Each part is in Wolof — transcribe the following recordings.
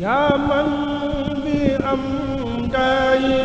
yaa man bi am daaye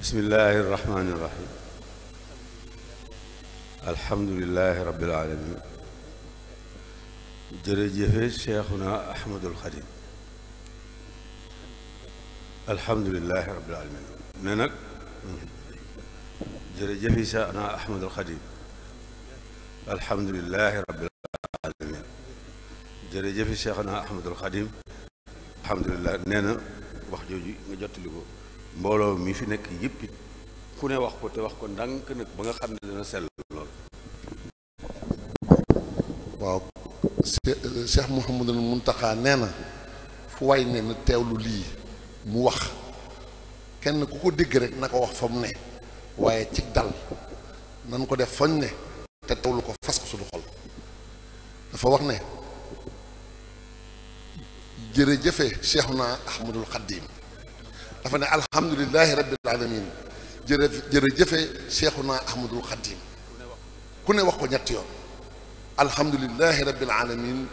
bismillahi irrahmani irrahim alhamdulilahi rabbil alamin jërëjëfe cheikhuna ahmadul xadim alhamdulilahi rabbil alamin ne nag jërëjëfe cheikhuna ahmadul xadim alhamdulilahi rabbil alamin jërëjëfe cheikhuna ahmadul xadim alhamdulilah nee na wax jooju nga jottali ko mbooloo mi fi nekk yëpp it ku ne wax ko te wax ko ndànk nag ba nga xam ne dana sell lool. waaw Cheikh Mouhamadul Muntaxa nee na fu way ne na teewlu lii mu wax kenn ku ko dégg rek na ko wax fa mu ne waaye ci dal nan ko def fañ ne te teewlu ko fas ko suñu xol dafa wax ne jërëjëfe Cheikhuna Ahmadul Xadim dafa ne alhamdulilahi rabbil alamin jërëjëfe Cheikhuna Ahmadul Xadim ku ne wax ko ñetti yoon alhamdulilahi rabbil alamin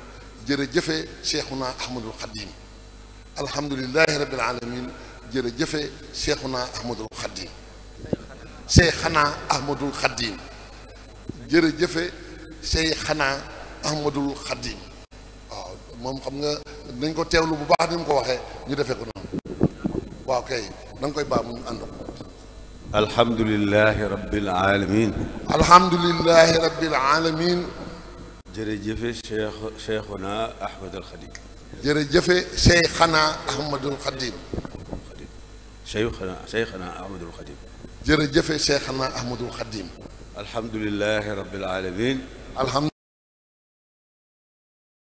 jërëjëfe Cheikhuna Ahmadul Xadim alhamdulilahi rabbil alamin jërëjëfe Cheikhuna Ahmadul Xadim Cheikhana Ahmadul Xadim jërëjëfe Cheikhana Ahmadul Xadim waaw moom xam nga nañ ko teewlu bu baax ni mu ko waxee ñu defee ko noonu waaw kay da nga koy baax mu ànd ko alhamdulilahi rabbil alamin alhamdulilahi rabbil alamin jërëjëfe cheikhuna ahmadul xadim jërëjëfe cheikhana ahmadul xadim cheikhana ahmadul xadim jërëjëfe cheikhana ahmadul xadim alhamdulilahi rabbil alamin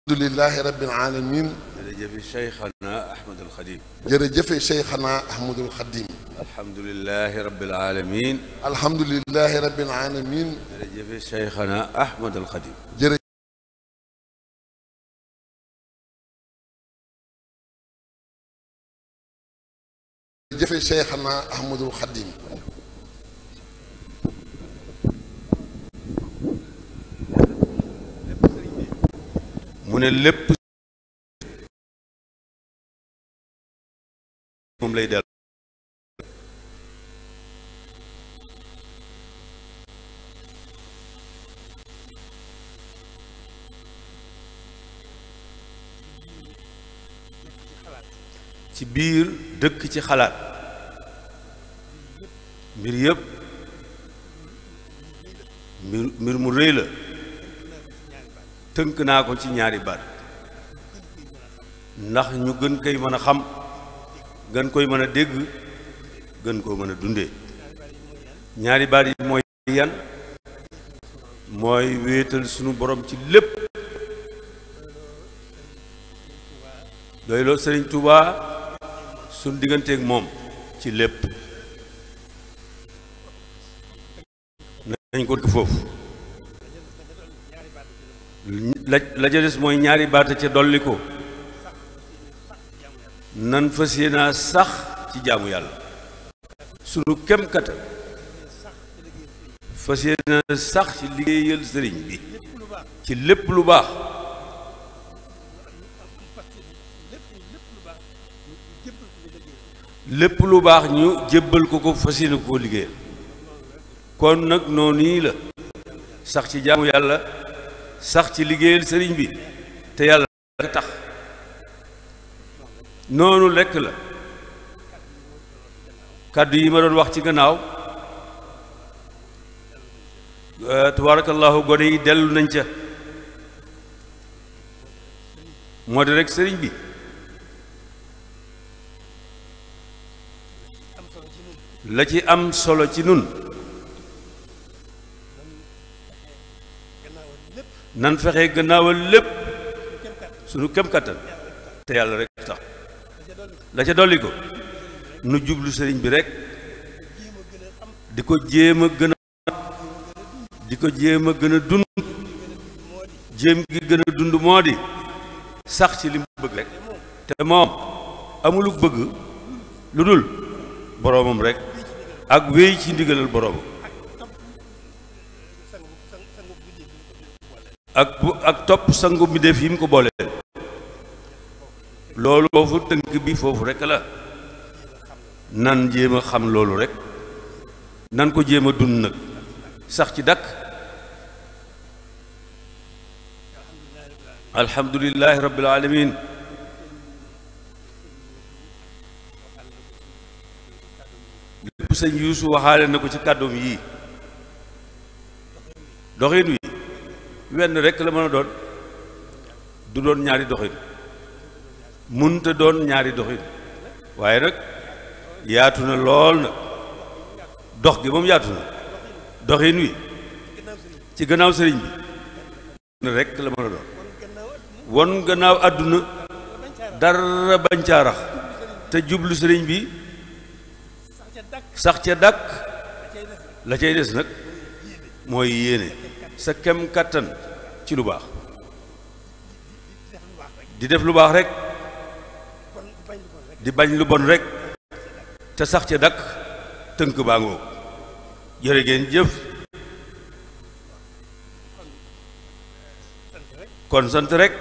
alhamdulilahi rabbil alamin jërëjëfe cheikhana ahmadul xadim jërëjëfe cheikhana ahmadul xadim alhamdulilahi rabbil alamin alhamdulilahi rabbil alamin jërëjëfe cheikhana ahmadul xadim jërëjëfe Cheikhana Ahmadul Khadim mu ne lépp moom lay del ci biir dëkk ci xalaat mbir yëpp mbir mu rëy la tënk naa ko ci ñaari baat ndax ñu gën koy mën a xam gën koy mën a dégg gën koo mën a dundee ñaari baat yi mooy yan mooy wéetal sunu borom ci lépp doyloo Sëriñ Tuubaa sunu digganteeg moom ci lépp nañ ko foofu la ca des mooy ñaari baata ca dolli ko nan fas yéenaa sax ci jaamu yàlla sunu kem kattan fas yéenaa sax ci liggéeyal sëriñ bi ci lépp lu baax lépp lu baax ñu jébbal ko ko fas yéene koo liggéeyal kon nag noonu nii la sax ci jaamu yàlla sax ci liggéeyal sëriñ bi te yàlla rek tax noonu lekk la kàddu yi ma doon wax ci gannaaw tabarakallahu gone yi dellu nañ ca moo di rek sëriñ bi la ci am solo ci nun nan fexe gannaawal lépp sunu kem kattan te yàlla rek tax la ca dolli ko nu jublu sëriñ bi rek di ko jéem a gën a di ko jéem a gën a dund jéem gi gën a dund moo di sax ci li mu bëgg rek te moom amulu bëgg lu dul boroomam rek ak wéy ci ndigalal boroomam ak topp sangu bi def yi mu ko booleel loolu foofu tënk bi foofu rek la nan jéem a xam loolu rek nan ko jéem a dund nag sax ci dakk alhamdulillahi rabbil alamin lépp sëñ Yuusu waxaale na ko ci kàddoom yii doxin wi wenn rekk la mën a doon du doon ñaari doxin munta doon ñaari doxin waaye nag yaatu na lool nag dox gi moom yaatu na doxin wi ci gannaaw sëriñ bi rekk la mën a doon won gannaaw àdduna dara bañ caa rax te jublu sëriñ bi sax ca dàkk la cay des nag mooy yéene sa kem kàttan ci lu baax di def lu baax rek di bañ lu bon rek te sax ca dàkk tënk baa ngoo jërë ngeen jëf kon sant rek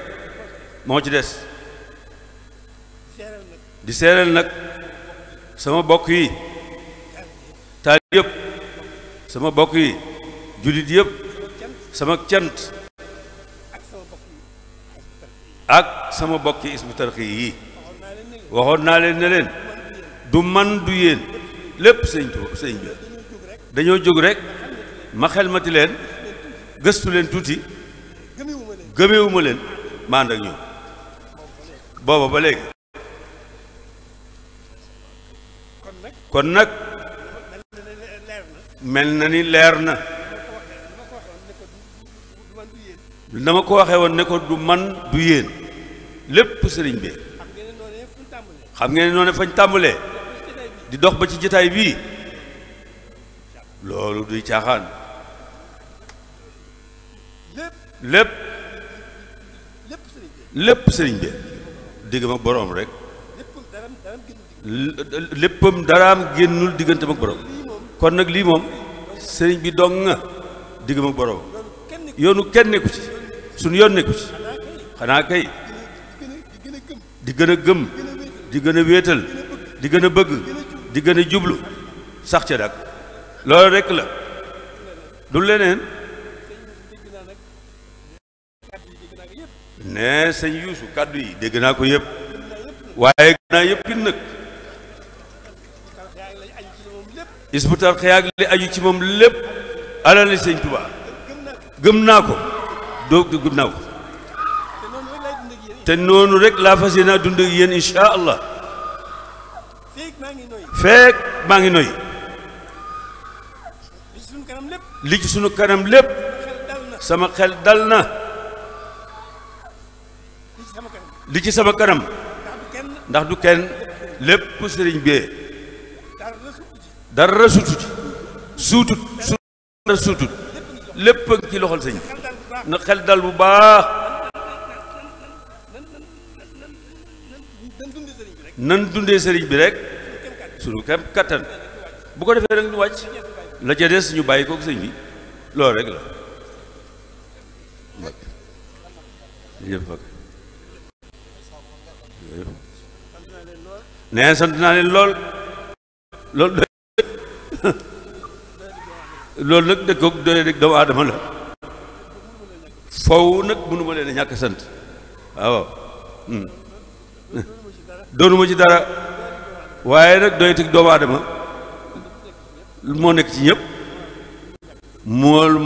moo ci des di seereel nag sama bokk yi taal yëpp sama bokk yi jullit yëpp sama cant ak sama bokki Hizbut Tarqiyyah yi waxoon naa leen ne leen du man du yéen lépp sëñ bi dañoo jóg rek ma xelmati leen gëstu leen tuuti gëmewuma leen ma ànd ak ñoom booba ba léegi kon nag mel na ni leer na dama ko waxee woon ne ko du man du yéen lépp sëriñ bi xam ngeen ne noonu fañ tàmbalee di dox ba ci jotaay bii loolu duy caaxaan lépp sëriñ bi digg ma boroom rek léppam daraam génnul digganteem ak borom kon nag lii moom sëriñ bi dong nga diggam ak borom yoonu kenn nekku ci suñu yoon nekku ci xanaa kay di gën a gëm di gën a wéetal di gën a bëgg di gën a jublu sax ca dak loolu rekk la du leneen ne sëñ Yuusu kàddu yi dégg naa ko yëpp waaye naa yëpp it nag Hizbut Tarqiyyah li aju ci moom lépp alali sëñ Tuubaa gëm naa ko gëm naa ko te noonu rek laa fas yéene dund ak yéen insha allah feek maa ngi noy li ci sunu kanam lépp sama xel dal na li ci sama kanam ndax du kenn lépp sëriñ bee dara suutut dara suutut lépp a ngi ci loxol sëñ na xel dal bu baax nan dundee sëriñ bi rek sunu kem kattan bu ko defee rek ñu wàcc la ca des ñu bàyyi kook sëñ bi loolu rek la nee sant naa leen lool loolu loolu nag dëkkoog doy rek doomu aadama la faw nag mënuma leen a ñàkk sant waaw doonuma ci dara waaye nag doy teg doomu aadama moo nekk ci ñëpp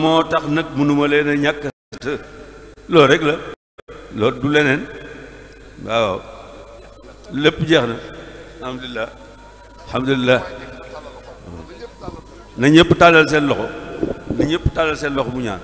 moo tax nag mënuma leen a ñàkk sant loolu rek la loolu du leneen waaw lépp jeex na alhamdulilah alhamdulilah na ñëpp tàllal seen loxo na ñëpp tàllal seen loxo mu ñaan